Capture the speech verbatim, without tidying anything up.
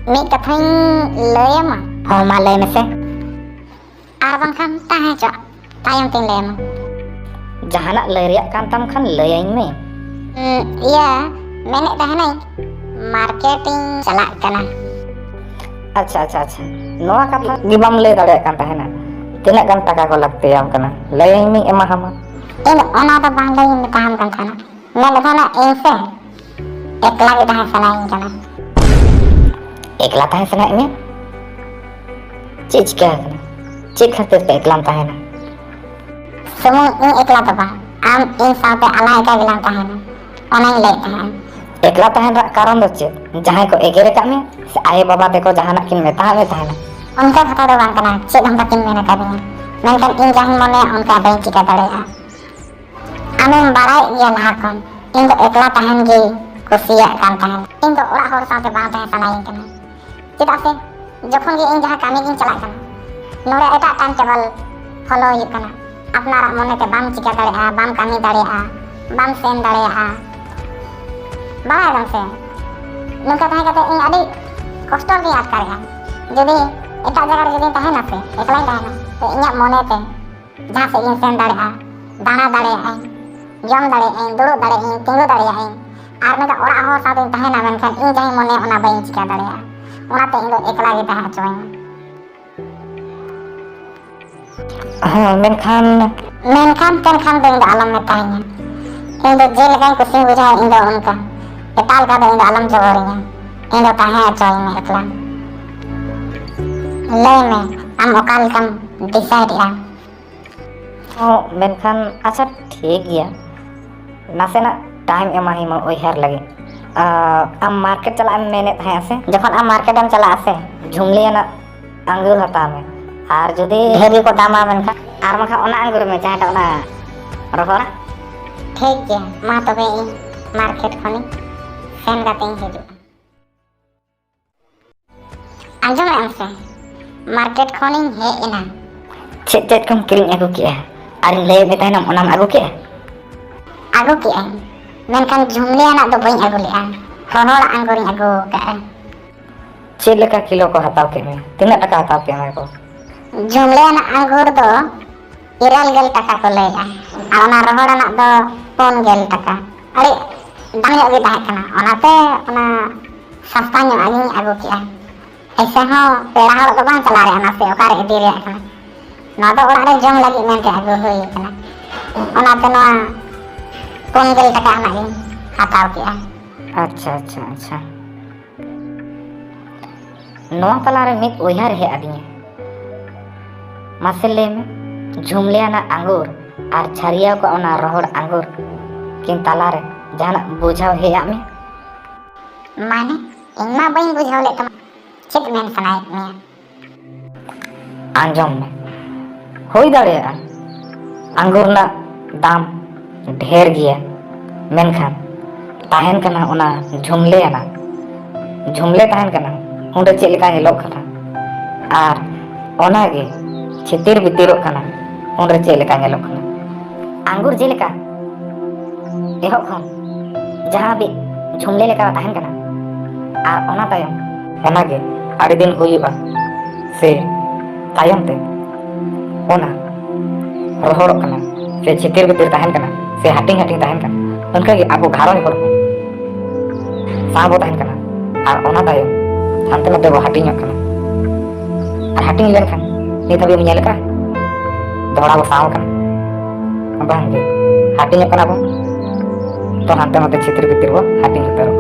ᱢᱤᱫ ᱠᱟᱛᱷᱟᱧ ᱞᱟᱹᱭᱟᱢᱟ᱾ ᱦᱚᱸ, ᱢᱟ ᱞᱟᱹᱭ ᱢᱮᱥᱮ᱾ ᱟᱨ ᱵᱟᱝᱠᱷᱟᱱ ᱛᱟᱦᱮᱸ ᱦᱚᱪᱚᱜ, ᱛᱟᱭᱚᱢ ᱛᱤᱧ ᱞᱟᱹᱭᱟᱢᱟ᱾ ᱡᱟᱦᱟᱱᱟᱜ ᱞᱟᱹᱭ ᱨᱮᱭᱟᱜ ᱠᱟᱱ ᱛᱟᱢ ᱠᱷᱟᱱ ᱞᱟᱹᱭᱟᱹᱧ ᱢᱮ᱾ ᱩᱸ, ᱤᱭᱟᱹ, ᱢᱮᱱᱮᱫ ᱛᱟᱦᱮᱱᱟᱹᱧ, ᱢᱟᱨᱠᱮᱴ ᱤᱧ ᱪᱟᱞᱟᱜ ᱠᱟᱱᱟ᱾ ᱟᱪᱪᱷᱟ, ᱟᱪᱪᱷᱟ, ᱟᱪᱪᱷᱟ, ᱱᱚᱣᱟ ᱠᱟᱛᱷᱟ ᱜᱮ ᱵᱟᱢ ᱞᱟᱹᱭ ᱫᱟᱲᱮᱭᱟᱜ ᱠᱟᱱ ᱛᱟᱦᱮᱱᱟ, ᱛᱤᱱᱟᱹᱜ ᱜᱟᱱ ᱴᱟᱠᱟ ᱠᱚ ᱞᱟᱹᱠᱛᱤᱭᱟᱢ ᱠᱟᱱᱟ? ᱞᱟᱹᱭᱟᱹᱧ ᱢᱮ, ᱮᱢᱟᱦᱟᱢᱟ᱾ ᱤᱧ ᱚᱱᱟ ᱫᱚ ᱵᱟᱝ ᱞᱟᱹᱭ ᱢᱮᱛᱟᱢ ᱠᱟᱱ ᱛᱟᱦᱮᱱᱟ, ᱢᱮᱱᱮᱫ ᱛᱟᱦᱮᱱᱟ ᱤᱧ ᱥᱮ ᱮᱠᱞᱟ ᱜᱮ ᱛᱟᱦᱮᱸ ᱥᱟᱱᱟᱭᱤᱧ ᱠᱟᱱᱟ᱾ ᱮᱠᱞᱟ ᱛᱟᱦᱮᱸ ᱥᱟᱱᱟᱭᱮᱫ ᱢᱮᱭᱟ? ᱪᱮᱫ ᱪᱤᱠᱟᱹ ᱟᱠᱟᱱᱟ? ᱪᱮᱫ ᱠᱷᱟᱹᱛᱤᱨ ᱛᱮ ᱮᱠᱞᱟᱢ ᱛᱟᱦᱮᱱᱟ? ᱥᱩᱢᱩᱝ ᱤᱧ ᱮᱠᱞᱟ ᱫᱚ ᱵᱟᱝ, ᱟᱢ ᱤᱧ ᱥᱟᱶᱛᱮ ᱟᱞᱟᱭ ᱮᱠᱟᱭ ᱜᱮᱞᱟᱝ ᱛᱟᱦᱮᱱᱟ, ᱚᱱᱟᱧ ᱞᱟᱹᱭᱮᱫ ᱛᱟᱦᱮᱸᱫ᱾ ᱮᱠᱞᱟ ᱛᱟᱦᱮᱱ ᱨᱮᱭᱟᱜ ᱠᱟᱨᱚᱱ ᱫᱚ ᱪᱮᱫ? ᱡᱟᱦᱟᱸᱭ ᱠᱚ ᱮᱜᱮᱨ ᱟᱠᱟᱫ ᱢᱮᱭᱟ ᱥᱮ ᱟᱭᱳ ᱵᱟᱵᱟ ᱛᱟᱠᱚ ᱡᱟᱦᱟᱱᱟᱜ ᱠᱤᱱ ᱢᱮᱛᱟᱫ ᱢᱮ ᱛᱟᱦᱮᱱᱟ? ᱚᱱᱠᱟ ᱠᱟᱛᱷᱟ ᱫᱚ ᱵᱟᱝ ᱠᱟᱱᱟ, ᱪᱮᱫ ᱦᱚᱸ ᱵᱟᱹᱠᱤᱱ ᱢᱮᱱ ᱟᱠᱟᱫᱤᱧᱟ, ᱢᱮᱱᱠᱷᱟᱱ ᱤᱧ ᱡᱟᱦᱟᱸᱧ ᱢᱚᱱᱮᱭᱟ ᱚᱱᱠᱟ ᱵᱟᱹᱧ ᱪᱤᱠᱟᱹ ᱫᱟᱲᱮᱭᱟᱜᱼᱟ᱾ ᱟᱢᱮᱢ ᱵᱟᱲᱟᱭᱮᱫ ᱜᱮᱭᱟ ᱞᱟᱦᱟ ᱠᱷᱚᱱ ᱤᱧ ᱫᱚ ᱮᱠᱞᱟ ᱛᱟᱦᱮᱱ ᱜᱮ ᱠᱩᱥᱤᱭᱟᱜ ᱠᱟᱱ ᱛᱟᱦᱮᱸᱫ᱾ ᱤᱧ ᱫᱚ ᱚᱲᱟᱜ ᱦᱚᱲ ᱥᱟᱶᱛᱮ ᱵᱟᱝ ᱛᱟᱦᱮᱸ ᱥᱟᱱᱟᱭᱤᱧ ᱠᱟᱱᱟ, ᱪᱮᱫᱟᱜ ᱥᱮ ᱡᱚᱠᱷᱚᱱ ᱜᱮ ᱤᱧ ᱡᱟᱦᱟᱸ ᱠᱟᱹᱢᱤ ᱜᱤᱧ ᱪᱟᱞᱟᱜ ᱠᱟᱱᱟ, ᱱᱚᱰᱮ ᱮᱴᱟᱜ ᱴᱟᱭᱤᱢ ᱴᱮᱵᱚᱞ ᱯᱷᱚᱞᱳ ᱦᱩᱭᱩᱜ ᱠᱟᱱᱟ᱾ ᱟᱯᱱᱟᱨᱟᱜ ᱢᱚᱱᱮᱛᱮ ᱵᱟᱢ ᱪᱤᱠᱟᱹ ᱫᱟᱲᱮᱭᱟᱜᱼᱟ, ᱵᱟᱢ ᱠᱟᱹᱢᱤ ᱫᱟᱲᱮᱭᱟᱜᱼᱟ, ᱵᱟᱢ ᱥᱮᱱ ᱫᱟᱲᱮᱭᱟᱜᱼᱟ᱾ ᱵᱟᱲᱟᱭ ᱫᱟᱢ ᱥᱮ, ᱱᱚᱝᱠᱟ ᱛᱟᱦᱮᱸ ᱠᱟᱛᱮ ᱤᱧ ᱟᱹᱰᱤ ᱠᱚᱥᱴᱚ ᱨᱮᱜᱮᱧ ᱟᱴᱠᱟᱨᱮᱜᱼᱟ᱾ ᱡᱩᱫᱤ ᱮᱴᱟᱜ ᱡᱟᱭᱜᱟ ᱨᱮ ᱡᱩᱫᱤᱧ ᱛᱟᱦᱮᱱᱟ ᱥᱮ, ᱮᱠᱞᱟᱧ ᱛᱟᱦᱮᱱᱟ, ᱛᱚ ᱤᱧᱟᱹᱜ ᱢᱚᱱᱮᱛᱮ ᱡᱟᱦᱟᱸ ᱥᱮᱫ ᱤᱧ ᱥᱮᱱ ᱫᱟᱲᱮᱭᱟᱜᱼᱟ, ᱫᱟᱬᱟ ᱫᱟᱲᱮᱭᱟᱜᱼᱟᱹᱧ, ᱡᱚᱢ ᱫᱟᱲᱮᱭᱟᱜᱼᱟᱹᱧ, ᱫᱩᱲᱩᱵ ᱫᱟᱲᱮᱭᱟᱜᱼᱟᱹᱧ, ᱛᱤᱸᱜᱩ ᱫᱟᱲᱮᱭᱟᱜᱼᱟᱹᱧ᱾ ᱟᱨ ᱢᱮᱱᱠᱷᱟᱱ ᱚᱲᱟᱜ ᱦᱚᱲ ᱥᱟᱶᱛᱮᱧ ᱛᱟᱦᱮᱱᱟ, ᱢᱮᱱᱠᱷᱟᱱ ᱤᱧ ᱡᱟᱦᱟᱸᱧ ᱢᱚᱱᱮᱭᱟ ᱚᱱᱟ ᱵᱟᱹᱧ ᱪᱤᱠᱟᱹ ᱫᱟᱲᱮᱭᱟᱜᱼᱟ᱾ ᱚᱱᱟᱛᱮ ᱤᱧ ᱫᱚ ᱮᱠᱞᱟ ᱜᱮ ᱛᱟᱦᱮᱸ ᱦᱚᱪᱚᱣᱟᱹᱧ ᱢᱮ᱾ ᱦᱮᱸ, ᱢᱮᱱᱠᱷᱟᱱ ᱢᱮᱱᱠᱷᱟᱱ ᱛᱮᱱᱠᱷᱟᱱ ᱫᱚ ᱤᱧ ᱫᱚ ᱟᱞᱚᱢ ᱢᱮᱛᱟᱧᱟ᱾ ᱤᱧ ᱫᱚ ᱡᱮ ᱞᱮᱠᱟᱧ ᱠᱩᱥᱤᱧ ᱵᱩᱡᱷᱟᱹᱣᱟ ᱤᱧ ᱫᱚ ᱚᱱᱠᱟ᱾ ᱮᱴᱟᱜ ᱞᱮᱠᱟ ᱫᱚ ᱤᱧ ᱫᱚ ᱟᱞᱚᱢ ᱡᱚᱵᱚᱨᱤᱧᱟ᱾ ᱤᱧ ᱫᱚ ᱛᱟᱦᱮᱸ ᱦᱚᱪᱚᱣᱟᱹᱧ ᱢᱮ ᱮᱠᱞᱟ᱾ ᱞᱟᱹᱭ ᱢᱮ, ᱟᱢ ᱚᱠᱟ ᱞᱮᱠᱟᱢ ᱰᱤᱥᱟᱭᱤᱰᱮᱜᱼᱟ? ᱚ, ᱢᱮᱱᱠᱷᱟᱱ ᱟᱪᱪᱷᱟ, ᱴᱷᱤᱠ ᱜᱮᱭᱟ, ᱱᱟᱥᱮᱱᱟᱜ ᱴᱟᱭᱤᱢ ᱮᱢᱟᱭ ᱢᱮ ᱩᱭᱦᱟᱹᱨ ᱞᱟᱹᱜᱤᱫ᱾ ᱟᱨ ᱟᱢ ᱢᱟᱨᱠᱮᱴ ᱪᱟᱞᱟᱜ ᱮᱢ ᱢᱮᱱᱮᱫ ᱛᱟᱦᱮᱸᱜᱼᱟ ᱥᱮ? ᱡᱚᱠᱷᱚᱱ ᱟᱢ ᱢᱟᱨᱠᱮᱴ ᱮᱢ ᱪᱟᱞᱟᱜᱼᱟ ᱥᱮ, ᱡᱷᱩᱢᱞᱤ ᱟᱱᱟᱜ ᱟᱝᱜᱩᱨ ᱦᱟᱛᱟᱣ ᱢᱮ, ᱟᱨ ᱡᱩᱫᱤ ᱰᱷᱮᱨ ᱜᱮᱠᱚ ᱫᱟᱢᱟ ᱢᱮᱱᱠᱷᱟᱱ? ᱟᱨ ᱵᱟᱝᱠᱷᱟᱱ ᱚᱱᱟ ᱟᱝᱜᱩᱨ ᱢᱮ ᱡᱟᱦᱟᱸᱴᱟᱜ ᱚᱱᱟ ᱨᱚᱦᱚᱲᱟ᱾ ᱴᱷᱤᱠ ᱜᱮᱭᱟ, ᱢᱟ ᱛᱚᱵᱮ ᱤᱧ ᱢᱟᱨᱠᱮᱴ ᱠᱷᱚᱱᱤᱧ ᱥᱮᱱ ᱠᱟᱛᱮᱧ ᱦᱤᱡᱩᱜᱼᱟ᱾ ᱟᱸᱡᱚᱢᱮᱫ ᱟᱢ ᱥᱮ? ᱢᱟᱨᱠᱮᱴ ᱠᱷᱚᱱᱤᱧ ᱦᱮᱡ ᱮᱱᱟ᱾ ᱪᱮᱫ ᱪᱮᱫ ᱠᱚᱢ ᱠᱤᱨᱤᱧ ᱟᱹᱜᱩ ᱠᱮᱜᱼᱟ? ᱟᱨᱤᱧ ᱞᱟᱹᱭᱟᱫ ᱢᱮ ᱛᱟᱦᱮᱱᱚᱢ, ᱚᱱᱟᱢ ᱟᱹᱜᱩ ᱠᱮᱜᱼᱟ? ᱟᱹᱜᱩ ᱠᱮᱜᱼᱟᱹᱧ, ᱢᱮᱱᱠᱷᱟᱱ ᱡᱷᱩᱢᱞᱤ ᱟᱱᱟᱜ ᱫᱚ ᱵᱟᱹᱧ ᱟᱹᱜᱩ ᱞᱮᱜᱼᱟ, ᱨᱚᱦᱚᱲᱟᱜ ᱟᱝᱜᱩᱨᱤᱧ ᱟᱹᱜᱩ ᱟᱠᱟᱫᱼᱟ᱾ ᱪᱮᱫ ᱞᱮᱠᱟ ᱠᱤᱞᱳ ᱠᱚ ᱦᱟᱛᱟᱣ ᱠᱮᱫ ᱢᱮᱭᱟ? ᱛᱤᱱᱟᱹᱜ ᱴᱟᱠᱟ ᱦᱟᱛᱟᱣ ᱠᱮᱫ ᱢᱮᱭᱟ ᱠᱚ? ᱡᱷᱩᱢᱞᱟᱹ ᱟᱱᱟᱜ ᱟᱝᱜᱩᱨ ᱫᱚ ᱤᱨᱟᱹᱞ ᱜᱮᱞ ᱴᱟᱠᱟ ᱠᱚ ᱞᱟᱹᱭᱮᱜᱼᱟ, ᱟᱨ ᱚᱱᱟ ᱨᱚᱦᱚᱲ ᱟᱱᱟᱜ ᱫᱚ ᱯᱩᱱ ᱜᱮᱞ ᱴᱟᱠᱟ᱾ ᱟᱹᱰᱤ ᱫᱟᱢ ᱧᱚᱜ ᱜᱮ ᱛᱟᱦᱮᱸ ᱠᱟᱱᱟ, ᱚᱱᱟᱛᱮ ᱚᱱᱟ ᱥᱟᱥᱛᱟ ᱧᱚᱜ ᱟᱜ ᱜᱤᱧ ᱟᱹᱜᱩ ᱠᱮᱜᱼᱟ᱾ ᱮᱭᱥᱮ ᱦᱚᱸ ᱯᱮᱲᱟ ᱦᱚᱲ ᱫᱚ ᱵᱟᱝ ᱪᱟᱞᱟᱣ ᱨᱮᱭᱟᱜ ᱠᱟᱱᱟ ᱥᱮ ᱚᱠᱟᱨᱮ ᱤᱫᱤ ᱨᱮᱭᱟᱜ ᱠᱟᱱᱟ᱾ ᱱᱚᱣᱟ ᱫᱚ ᱚᱲᱟᱜ ᱨᱮ ᱡᱚᱢ ᱞᱟᱹᱜᱤᱫ ᱢᱮᱱᱛᱮ ᱟᱹᱜᱩ ᱦᱩᱭ ᱠᱟᱱᱟ᱾ ᱚᱱᱟᱛᱮ ᱱᱚᱣᱟ ᱯᱩᱱ ᱜᱮᱞ ᱴᱟᱠᱟ ᱨᱮᱱᱟᱜ ᱜᱤᱧ ᱦᱟᱛᱟᱣ ᱠᱮᱜᱼᱟ᱾ ᱟᱪᱪᱷᱟ, ᱟᱪᱪᱷᱟ, ᱟᱪᱪᱷᱟ᱾ ᱱᱚᱣᱟ ᱛᱟᱞᱟᱨᱮ ᱢᱤᱫ ᱩᱭᱦᱟᱹᱨ ᱦᱮᱡ ᱟᱹᱫᱤᱧᱟ᱾ ᱢᱟᱥᱮ ᱞᱟᱹᱭ ᱢᱮ, ᱡᱷᱩᱢᱞᱟᱹ ᱟᱱᱟᱜ ᱟᱝᱜᱩᱨ ᱟᱨ ᱪᱷᱟᱹᱨᱭᱟᱹᱣ ᱠᱚᱜ ᱚᱱᱟ ᱨᱚᱦᱚᱲ ᱟᱝᱜᱩᱨ ᱠᱤᱱ ᱛᱟᱞᱟᱨᱮ ᱡᱟᱦᱟᱱᱟᱜ ᱵᱩᱡᱷᱟᱹᱣ ᱦᱮᱡ ᱟᱫ ᱢᱮᱭᱟ? ᱢᱟᱱᱮ, ᱤᱧ ᱢᱟ ᱵᱟᱹᱧ ᱵᱩᱡᱷᱟᱹᱣ ᱞᱮᱫ ᱛᱟᱢᱟ, ᱪᱮᱫ ᱢᱮᱱ ᱥᱟᱱᱟᱭᱮᱫ ᱢᱮᱭᱟ? ᱟᱸᱡᱚᱢ ᱢᱮ, ᱦᱩᱭ ᱫᱟᱲᱮᱭᱟᱜᱼᱟ ᱟᱝᱜᱩᱨ ᱨᱮᱱᱟᱜ ᱫᱟᱢ ᱰᱷᱮᱨ ᱜᱮᱭᱟ, ᱢᱮᱱᱠᱷᱟᱱ ᱛᱟᱦᱮᱱ ᱠᱟᱱᱟ ᱚᱱᱟ ᱡᱷᱩᱢᱞᱟᱹ ᱟᱱᱟᱜ᱾ ᱡᱷᱩᱢᱞᱟᱹ ᱛᱟᱦᱮᱱ ᱠᱟᱱᱟ, ᱚᱸᱰᱮ ᱪᱮᱫ ᱞᱮᱠᱟ ᱧᱮᱞᱚᱜ ᱠᱟᱱᱟ, ᱟᱨ ᱚᱱᱟᱜᱮ ᱪᱷᱤᱛᱤᱨ ᱵᱤᱛᱤᱨᱚᱜ ᱠᱟᱱᱟ, ᱚᱸᱰᱮ ᱪᱮᱫ ᱞᱮᱠᱟ ᱧᱮᱞᱚᱜ ᱠᱟᱱᱟ᱾ ᱟᱝᱜᱩᱨ ᱡᱮᱞᱮᱠᱟ ᱮᱦᱚᱵ ᱠᱷᱚᱱ ᱡᱟᱦᱟᱸ ᱦᱟᱹᱵᱤᱡ ᱡᱷᱩᱢᱞᱟᱹ ᱞᱮᱠᱟ ᱛᱟᱦᱮᱱ ᱠᱟᱱᱟ, ᱟᱨ ᱚᱱᱟ ᱛᱟᱭᱚᱢ ᱚᱱᱟᱜᱮ ᱟᱹᱰᱤ ᱫᱤᱱ ᱦᱩᱭᱩᱜᱼᱟ, ᱥᱮ ᱛᱟᱭᱚᱢ ᱛᱮ ᱚᱱᱟ ᱨᱚᱦᱚᱲᱚᱜ ᱠᱟᱱᱟ, ᱥᱮ ᱪᱷᱤᱛᱤᱨ ᱵᱤᱛᱤᱨ ᱛᱟᱦᱮᱱ ᱠᱟᱱᱟ, ᱥᱮ ᱦᱟᱹᱴᱤᱧ ᱦᱟᱹᱴᱤᱧ ᱛᱟᱦᱮᱱ ᱠᱟᱱᱟ, ᱚᱱᱠᱟᱜᱮ ᱟᱵᱚ ᱜᱷᱟᱨᱚᱸᱡᱽ ᱦᱚᱲ ᱦᱚᱸ ᱥᱟᱶ ᱵᱚ ᱛᱟᱦᱮᱱ ᱠᱟᱱᱟ, ᱟᱨ ᱚᱱᱟ ᱛᱟᱭᱚᱢ ᱦᱟᱱᱛᱮ ᱱᱟᱛᱮ ᱵᱚ ᱦᱟᱹᱴᱤᱧᱚᱜ ᱠᱟᱱᱟ᱾ ᱟᱨ ᱦᱟᱹᱴᱤᱧ ᱞᱮᱱᱠᱷᱟᱱ ᱱᱤᱛ ᱦᱟᱹᱵᱤᱡ ᱮᱢ ᱧᱮᱞ ᱟᱠᱟᱫᱼᱟ ᱫᱚᱦᱲᱟ ᱵᱚ ᱥᱟᱶ ᱟᱠᱟᱱᱟ? ᱵᱟᱝ ᱜᱮ, ᱦᱟᱹᱴᱤᱧᱚᱜ ᱠᱟᱱᱟ ᱵᱚ, ᱛᱚ ᱦᱟᱱᱛᱮ ᱱᱟᱛᱮ ᱪᱷᱤᱛᱤᱨ ᱵᱤᱛᱤᱨ ᱵᱚ ᱦᱟᱹᱴᱤᱧ ᱩᱛᱟᱹᱨᱚᱜ